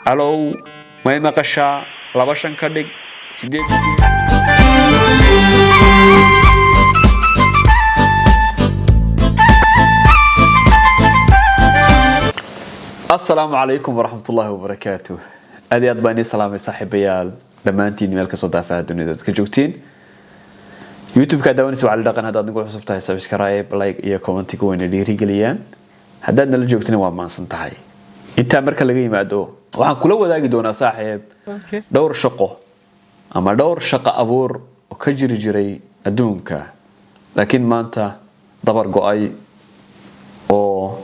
Alow, may maqashaa? Laba shan ka dhig sideed. Asalaamu calaykum waraxmat ullaahi wabarakaatu. Aad iyo aad baan idiin salaamay, saaxiibayaal, dhammaantiin meel kasoo daafaha dunida aad ka joogtiin. YouTube-ka daawanaysa waa Cali Dhaqan. Haddaad nagu cusub tahay, subscribe, like iyo commentiga wayna dhiirigeliyaan. Haddaad nala joogtina, waa maansan tahay. Intaa marka laga yimaado, waxaan kula wadaagi doonaa, saaxiib, dhowr shaqo ama dhowr shaqo abuur oo ka jiri jiray adduunka, laakiin maanta dabar go-ay oo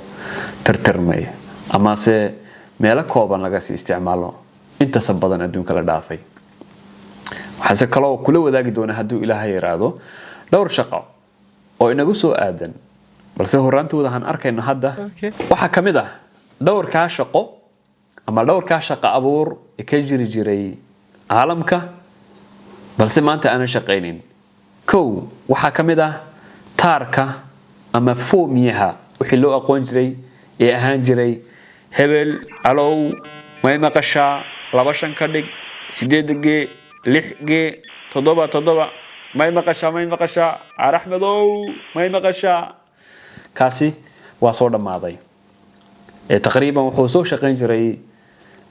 tirtirmay, amase meelo kooban laga sii isticmaalo, intasa badan adduunka la dhaafay. Waxaase kaloo kula wadaagi doonaa, hadduu Ilaahay yiraahdo, dhowr shaqo oo inagu soo aadan, balse horaantooda aan arkayno hadda. Waxaa ka mid ah dhowrkaa shaqo ama dhowrkaa shaqo abuur ee ka jiri jiray caalamka, balse maanta aanan shaqaynin. Kow, waxaa ka mid ah taarka ama foomiyaha, wixii loo aqoon jiray ee ahaan jiray "Hebel, alow, may maqashaa? Laba shan ka dhig sideed gee lix gee toddoba toddoba, may maqashaa? May maqashaa? Araxmedow, may maqashaa?" Kaasi waa soo dhammaaday. Ee taqriiban wuxuu soo shaqayn jiray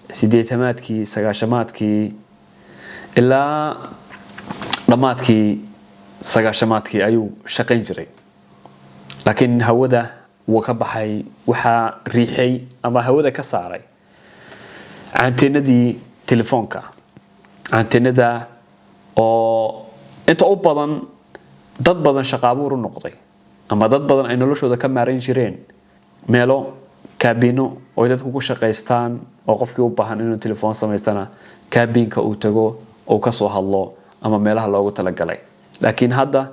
80-aadkii, 90-aadkii, ilaa dhammaadkii 90-aadkii ayuu shaqayn jiray, laakiin hawada wuu ka baxay. Waxaa riixay ama hawada ka saaray anteenadii telefoonka, anteenada oo inta u badan dad badan shaqo abuur u noqday, ama dad badan ay noloshooda ka maaran jireen. Meelo kaabino oo dadku ku shaqaystaan, oo qofkii u baahan inuu telefoon samaystana kaabinka uu tago oo kasoo hadlo, ama meelaha loogu talagalay. Laakiin hadda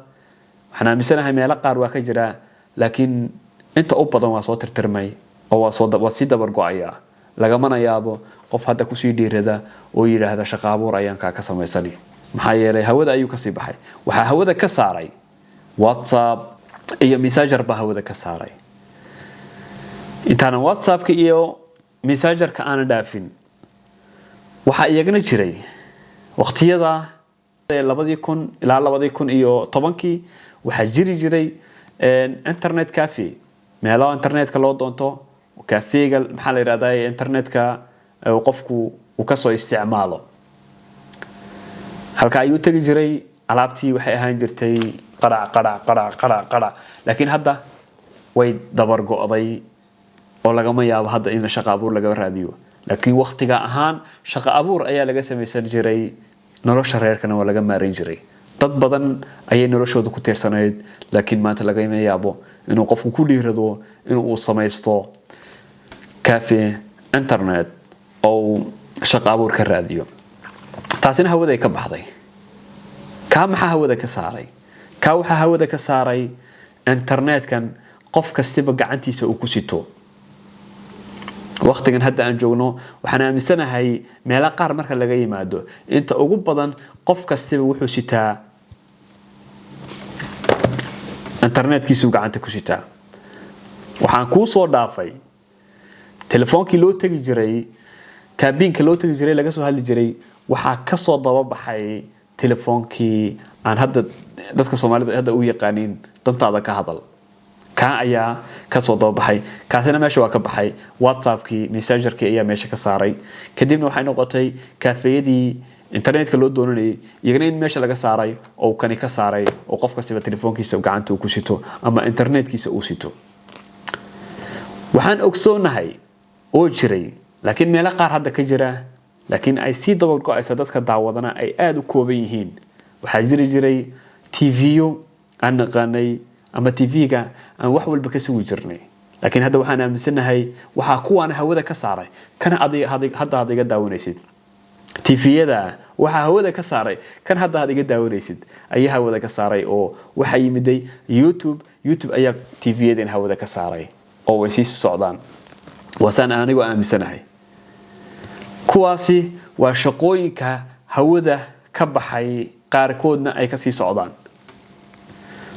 waxaan aaminsanahay meelo qaar waa ka jiraa, laakiin inta u badan waa soo tirtirmay oo waa sii dabar go-aya. Lagamana yaabo qof hadda kusii dhiirada oo yidhaahda "Shaqo abuur ayaan kaa ka samaysani", maxaa yeelay hawada ayuu kasii baxay. Waxaa hawada ka saaray WhatsApp iyo Messenger baa hawada ka saaray. Intaanan WhatsAppka iyo Messengerka aanan dhaafin, waxaa iyagana jiray waqtiyada 2000 ilaa 2010-kii, waxaa jiri jiray internet cafe, meelo internetka loo doonto, cafega maxaa la yidhahdaa, internetka qofku uu kasoo isticmaalo. Halka ayuu tegi jiray. Alaabtii waxay ahaan jirtay qarac qarac qarac qarac qarac, laakiin hadda way dabar go'day oo lagama yaabo hadda in shaqo abuur laga raadiyo. Laakiin waqtiga ahaan shaqo abuur ayaa laga samaysan jiray, nolosha reerkana waa laga maaran jiray, dad badan ayay noloshooda ku tiirsanayd. Laakiin maanta lagama yaabo inuu qofku ku dhiirado inuu uu samaysto cafe internet oo uu shaqo abuur ka raadiyo. Taasina hawada ay ka baxday. Kaa maxaa hawada ka saaray? Kaa waxaa hawada ka saaray internetkan qof kastiba gacantiisa uu ku sito. Waqtigan hadda aan joogno, waxaan aaminsanahay meelo qaar marka laga yimaado, inta ugu badan qof kastiba wuxuu sitaa internetkiisuu gacanta ku sitaa. Waxaan kuu soo dhaafay telefoonkii loo tegi jiray, kaabiinka loo tegi jiray, laga soo hadli jiray. Waxaa kasoo dababaxay telefoonkii aan hadda dadka Soomaalida hadda u yaqaaniin "dantaada ka hadal". Kaa ayaa kasoo dababaxay, kaasina meesha waa ka baxay. WhatsAppkii, Messengerkii ayaa meesha ka saaray. Kadibna waxay noqotay kaafeeyadii internetka loo doonanayay iyagana in meesha laga saaray oo kani ka saaray, oo qof kastiba telefoonkiisa gacanta uu ku sito ama internetkiisa uu sito. Waxaan ogsoonahay oo jiray, laakiin meelo qaar hadda ka jira, laakiin ay sii dabar go-aysa, dadka daawadana ay aada u kooban yihiin. Waxaa jiri jiray TV-yo aan naqaanay ama TV-ga aan wax walba ka sugi jirnay, laakiin hadda waxaan aaminsanahay waxaa kuwaana hawada ka saaray kana hadda aad iga daawanaysid. TV-yada waxaa hawada ka saaray kan hadda aad iga daawanaysid ayaa hawada ka saaray, oo waxaa yimiday YouTube. YouTube ayaa TV-yadan hawada ka saaray oo way sii socdaan, waasaan anigu aaminsanahay. Kuwaasi waa shaqooyinka hawada ka baxay, qaarkoodna ay kasii socdaan.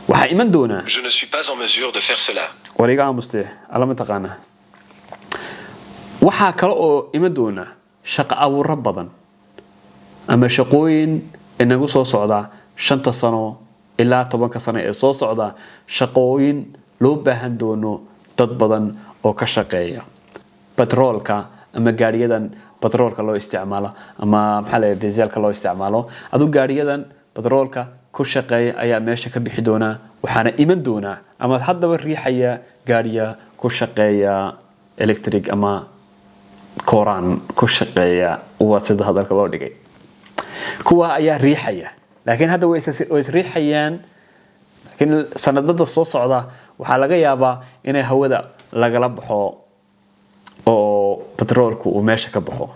Waxaa iman doonaa Je ne suis pas en mesure de faire cela. War iga aamuste. Alla ma taqaanaa? Waxaa kale oo iman doona shaqo abuuro badan ama shaqooyin inagu soo socda 5ta sano ilaa 10ka sano ee soo socda, shaqooyin loo baahan doono dad badan oo ka shaqeeya batroolka ama gaariyadan batroolka loo isticmaalo ama, maxaa la, dieselka loo isticmaalo. Aduu gaariyadan batroolka ku shaqeeya ayaa meesha ka bixi doonaa, waxaana iman doonaa ama haddaba riixaya gaariya ku shaqeeya electric ama kooraan ku shaqeeya, waa sida hadalka loo dhigay. Kuwa ayaa riixaya, laakiin hadda way isriixayaan, laakiin sanadada soo socda waxaa laga yaabaa inay hawada lagala baxo oo batroolku uu meesha ka baxo.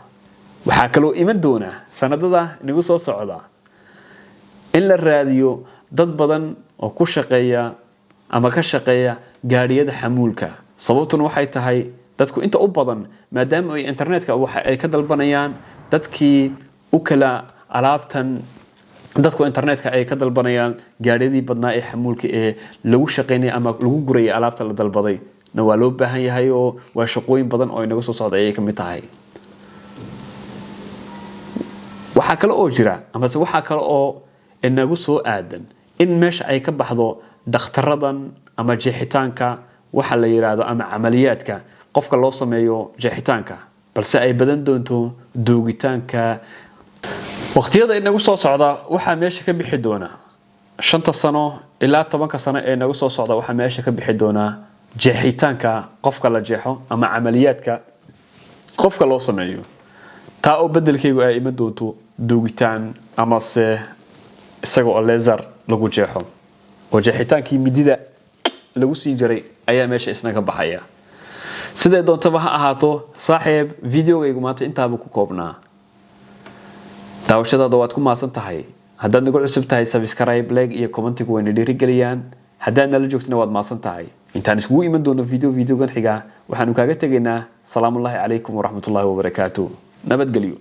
Waxaa kaloo iman doona sanadada inagu soo socda in la raadiyo dad badan oo ku shaqeeya ama ka shaqeeya gaadhiyada xamuulka. Sababtuna waxay tahay dadku inta u badan, maadaama ay internetka waxa ay ka dalbanayaan dadkii u kala alaabtan, dadku internetka ay ka dalbanayaan, gaadhiyadii badnaa ee xamuulka ee lagu shaqeynaya ama lagu gurayay alaabta la dalbaday na waa loo baahan yahay, oo waa shaqooyin badan oo inaga soo socda ayay ka mid tahay. Waxaa kale oo jira amase waxaa kale oo inagu soo aadan in meesha ay ka baxdo dhakhtaradan ama jeexitaanka waxa la yiraahdo ama camaliyaadka qofka loo sameeyo jeexitaanka, balse ay badan doonto duugitaanka. Waqtiyada inagu soo socda waxaa meesha ka bixi doona, 5ta sano ilaa 10ka sano ee inagu soo socda, waxaa meesha ka bixi doonaa jeexitaanka qofka la jeexo ama camaliyaadka qofka loo sameeyo, taa oo bedelkeygu ay iman doonto duugitaan amase isaga oo laser lagu jeexo, oo jeexitaankii midida lagu sii jiray ayaa meesha isna ka baxaya. Siday doontaba ha ahaato, saaxiib, videogaygu maanta intaaba ku koobnaa. Daawashadaada waad ku mahadsan tahay. Haddaad nagu cusub tahay, subscribe, like iyo commentigu wayna dhiirigeliyaan. Haddaad nala joogtina, waad mahadsan tahay. Intaan iskugu iman doono videogan xiga, waxaanu kaaga tegaynaa salaamullaahi calaykum waraxmatullaahi wabarakaatu. Nabadgelyo.